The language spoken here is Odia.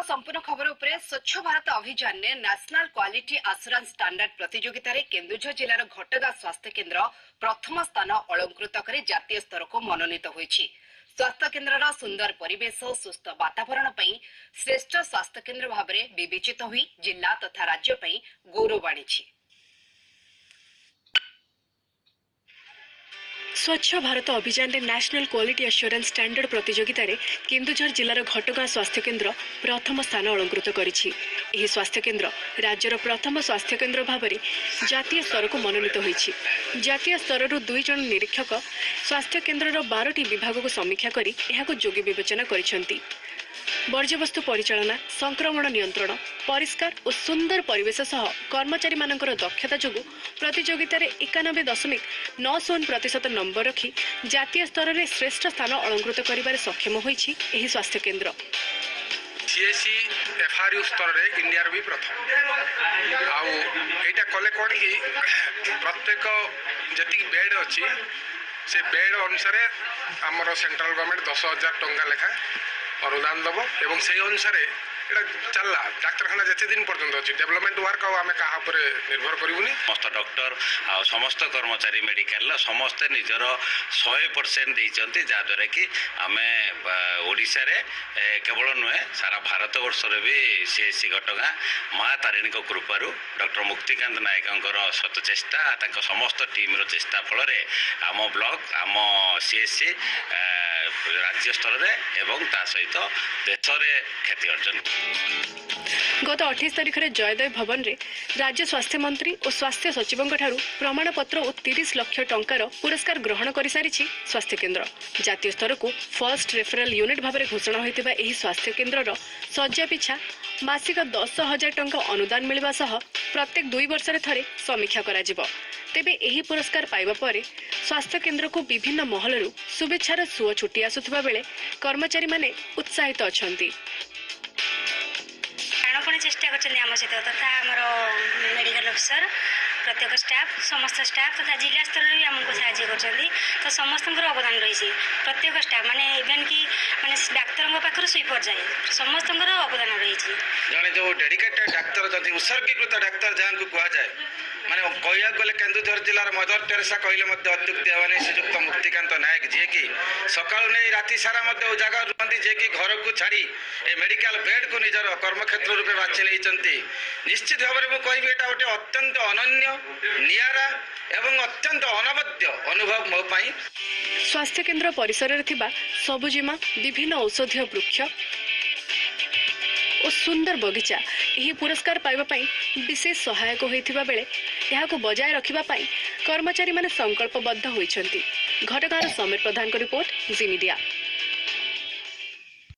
ସମ୍ପୂର୍ଣ୍ଣ ଖବର ଉପରେ। ସ୍ୱଚ୍ଛ ଭାରତ ଅଭିଯାନରେ ନ୍ୟାସନାଲ କ୍ୱାଲିଟି ଆସୁରାନ୍ସ ଷ୍ଟାଣ୍ଡାର୍ଡ ପ୍ରତିଯୋଗିତାରେ କେନ୍ଦୁଝର ଜିଲ୍ଲାର ଘଟଗାଁ ସ୍ୱାସ୍ଥ୍ୟ କେନ୍ଦ୍ର ପ୍ରଥମ ସ୍ଥାନ ଅଳଙ୍କୃତ କରି ଜାତୀୟ ସ୍ତରକୁ ମନୋନୀତ ହୋଇଛି। ସ୍ୱାସ୍ଥ୍ୟ କେନ୍ଦ୍ରର ସୁନ୍ଦର ପରିବେଶ, ସୁସ୍ଥ ବାତାବରଣ ପାଇଁ ଶ୍ରେଷ୍ଠ ସ୍ୱାସ୍ଥ୍ୟ କେନ୍ଦ୍ର ଭାବରେ ବିବେଚିତ ହୋଇ ଜିଲ୍ଲା ତଥା ରାଜ୍ୟ ପାଇଁ ଗୌରବ ଆଣିଛି। ସ୍ୱଚ୍ଛ ଭାରତ ଅଭିଯାନରେ ନ୍ୟାସନାଲ କ୍ୱାଲିଟି ଆସ୍ୟୁରାନ୍ସ ଷ୍ଟାଣ୍ଡାର୍ଡ ପ୍ରତିଯୋଗିତାରେ କେନ୍ଦୁଝର ଜିଲ୍ଲାର ଘଟଗାଁ ସ୍ୱାସ୍ଥ୍ୟକେନ୍ଦ୍ର ପ୍ରଥମ ସ୍ଥାନ ଅଳଙ୍କୃତ କରିଛି। ଏହି ସ୍ୱାସ୍ଥ୍ୟକେନ୍ଦ୍ର ରାଜ୍ୟର ପ୍ରଥମ ସ୍ୱାସ୍ଥ୍ୟକେନ୍ଦ୍ର ଭାବରେ ଜାତୀୟ ସ୍ତରକୁ ମନୋନୀତ ହୋଇଛି। ଜାତୀୟ ସ୍ତରରୁ 2 ଜଣ ନିରୀକ୍ଷକ ସ୍ୱାସ୍ଥ୍ୟକେନ୍ଦ୍ରର 12ଟି ବିଭାଗକୁ ସମୀକ୍ଷା କରି ଏହାକୁ ଯୋଗ୍ୟ ବିବେଚନା କରିଛନ୍ତି। ବର୍ଜ୍ୟବସ୍ତୁ ପରିଚାଳନା, ସଂକ୍ରମଣ ନିୟନ୍ତ୍ରଣ, ପରିଷ୍କାର ଓ ସୁନ୍ଦର ପରିବେଶ ସହ କର୍ମଚାରୀମାନଙ୍କର ଦକ୍ଷତା ଯୋଗୁଁ ପ୍ରତିଯୋଗିତାରେ 91.90% ନମ୍ବର ରଖି ଜାତୀୟ ସ୍ତରରେ ଶ୍ରେଷ୍ଠ ସ୍ଥାନ ଅଳଙ୍କୃତ କରିବାରେ ସକ୍ଷମ ହୋଇଛି ଏହି ସ୍ୱାସ୍ଥ୍ୟକେନ୍ଦ୍ର। ସିଏସି ଏଫ୍ଆର୍ୟୁ ସ୍ତରରେ ଇଣ୍ଡିଆର ବି ପ୍ରଥମ। ଆଉ ଏଇଟା କଲେ କ'ଣ କି, ପ୍ରତ୍ୟେକ ଯେତିକି ବେଡ୍ ଅଛି, ସେ ବେଡ୍ ଅନୁସାରେ ଆମର ସେଣ୍ଟ୍ରାଲ ଗଭର୍ଣ୍ଣମେଣ୍ଟ 10,000 ଟଙ୍କା ଲେଖା ଅନୁଦାନ ଦେବ ଏବଂ ସେଇ ଅନୁସାରେ ଏଇଟା ଚାଲିଲା। ଡାକ୍ତରଖାନା ଯେତେ ଦିନ ପର୍ଯ୍ୟନ୍ତ ଅଛି, ଡେଭଲପମେଣ୍ଟ ୱାର୍କ ଆଉ ଆମେ କାହା ଉପରେ ନିର୍ଭର କରିବୁନି। ସମସ୍ତ ଡକ୍ଟର ଆଉ ସମସ୍ତ କର୍ମଚାରୀ ମେଡ଼ିକାଲର ସମସ୍ତେ ନିଜର 100% ଦେଇଛନ୍ତି, ଯାହାଦ୍ୱାରା କି ଆମେ ଓଡ଼ିଶାରେ କେବଳ ନୁହେଁ, ସାରା ଭାରତବର୍ଷରେ ବି ସିଏସି ଘଟଗାଁ ମା ତାରିଣୀଙ୍କ କୃପାରୁ, ଡକ୍ଟର ମୁକ୍ତିକାନ୍ତ ନାୟକଙ୍କର ସତ ଚେଷ୍ଟା, ତାଙ୍କ ସମସ୍ତ ଟିମ୍ର ଚେଷ୍ଟା ଫଳରେ ଆମ ବ୍ଲକ, ଆମ ସିଏସି ରାଜ୍ୟ ସ୍ତରରେ ଏବଂ ତା ସହିତ ଦେଶରେ ଖ୍ୟାତି ଅର୍ଜନ। ଗତ 28 ତାରିଖରେ ଜୟଦେବ ଭବନରେ ରାଜ୍ୟ ସ୍ୱାସ୍ଥ୍ୟମନ୍ତ୍ରୀ ଓ ସ୍ୱାସ୍ଥ୍ୟ ସଚିବଙ୍କଠାରୁ ପ୍ରମାଣପତ୍ର ଓ 30 ଲକ୍ଷ ଟଙ୍କାର ପୁରସ୍କାର ଗ୍ରହଣ କରିସାରିଛି ସ୍ୱାସ୍ଥ୍ୟକେନ୍ଦ୍ର। ଜାତୀୟ ସ୍ତରକୁ ଫର୍ଷ୍ଟ ରେଫରାଲ ୟୁନିଟ୍ ଭାବରେ ଘୋଷଣା ହୋଇଥିବା ଏହି ସ୍ୱାସ୍ଥ୍ୟକେନ୍ଦ୍ରର ଶଯ୍ୟା ପିଛା ମାସିକ 10,000 ଟଙ୍କା ଅନୁଦାନ ମିଳିବା ସହ ପ୍ରତ୍ୟେକ 2 ବର୍ଷରେ ଥରେ ସମୀକ୍ଷା କରାଯିବ। ତେବେ ଏହି ପୁରସ୍କାର ପାଇବା ପରେ ସ୍ୱାସ୍ଥ୍ୟକେନ୍ଦ୍ରକୁ ବିଭିନ୍ନ ମହଲରୁ ଶୁଭେଚ୍ଛାର ସୁଅ ଛୁଟି ଆସୁଥିବା ବେଳେ କର୍ମଚାରୀମାନେ ଉତ୍ସାହିତ ଅଛନ୍ତି। ପ୍ରାଣପଣେ ଚେଷ୍ଟା କରିଛନ୍ତି ଆମ ସହିତ, ତଥା ଆମର ମେଡ଼ିକାଲ ଅଫିସର, ପ୍ରତ୍ୟେକ ଷ୍ଟାଫ୍, ସମସ୍ତ ଷ୍ଟାଫ୍ ତଥା ଜିଲ୍ଲା ସ୍ତରରେ ବି ଆମକୁ ସାହାଯ୍ୟ କରୁଛନ୍ତି। ତ ସମସ୍ତଙ୍କର ଅବଦାନ ରହିଛି। ପ୍ରତ୍ୟେକ ଷ୍ଟାଫ୍ ମାନେ ଇଭେନ୍ କି ମାନେ ଡାକ୍ତରଙ୍କ ପାଖରୁ ସୁଇପର ଯାଏ, ସମସ୍ତଙ୍କର ଅବଦାନ ରହିଛି। ଜଣେ ଯେଉଁ ଡେଡିକେଟେଡ୍ ଡାକ୍ତର ଅଛନ୍ତି, ଉତ୍ସର୍ଗୀକୃତ ଡାକ୍ତର ଯାହାଙ୍କୁ କୁହାଯାଏ, ମାନେ କହିବାକୁ ଗଲେ କେନ୍ଦୁଝର ଜିଲ୍ଲାର ମଦର ଟେରେସା କହିଲେ ମଧ୍ୟ ଅତ୍ୟୁକ୍ତି ହେବନି, ଶ୍ରୀଯୁକ୍ତ ମୁକ୍ତିକାନ୍ତ ନାୟକ, ଯିଏକି ସକାଳୁ ନେଇ ରାତି ସାରା ମଧ୍ୟ ଉଜାଗର ରୁହନ୍ତି, ଯିଏକି ଘରକୁ ଛାଡ଼ି ଏ ମେଡ଼ିକାଲ ବେଡ୍କୁ ନିଜର କର୍ମକ୍ଷେତ୍ର ରୂପେ ବାଛି ନେଇଛନ୍ତି। ନିଶ୍ଚିତ ଭାବରେ ମୁଁ କହିବି, ଏଇଟା ଗୋଟେ ଅତ୍ୟନ୍ତ ଅନନ୍ୟ, ନିଆରା ଏବଂ ଅତ୍ୟନ୍ତ ଅନବଦ୍ୟ ଅନୁଭବ ମୋ ପାଇଁ। ସ୍ୱାସ୍ଥ୍ୟକେନ୍ଦ୍ର ପରିସରରେ ଥିବା ସବୁଜିମା, ବିଭିନ୍ନ ଔଷଧୀୟ ବୃକ୍ଷ ଓ ସୁନ୍ଦର ବଗିଚା ଏହି ପୁରସ୍କାର ପାଇବା ପାଇଁ ବିଶେଷ ସହାୟକ ହୋଇଥିବା ବେଳେ ଏହାକୁ ବଜାୟ ରଖିବା ପାଇଁ କର୍ମଚାରୀମାନେ ସଂକଳ୍ପବଦ୍ଧ ହୋଇଛନ୍ତି। ଘଟଗାଁର ସମୀର ପ୍ରଧାନଙ୍କ ରିପୋର୍ଟ, ଜି ମିଡିଆ।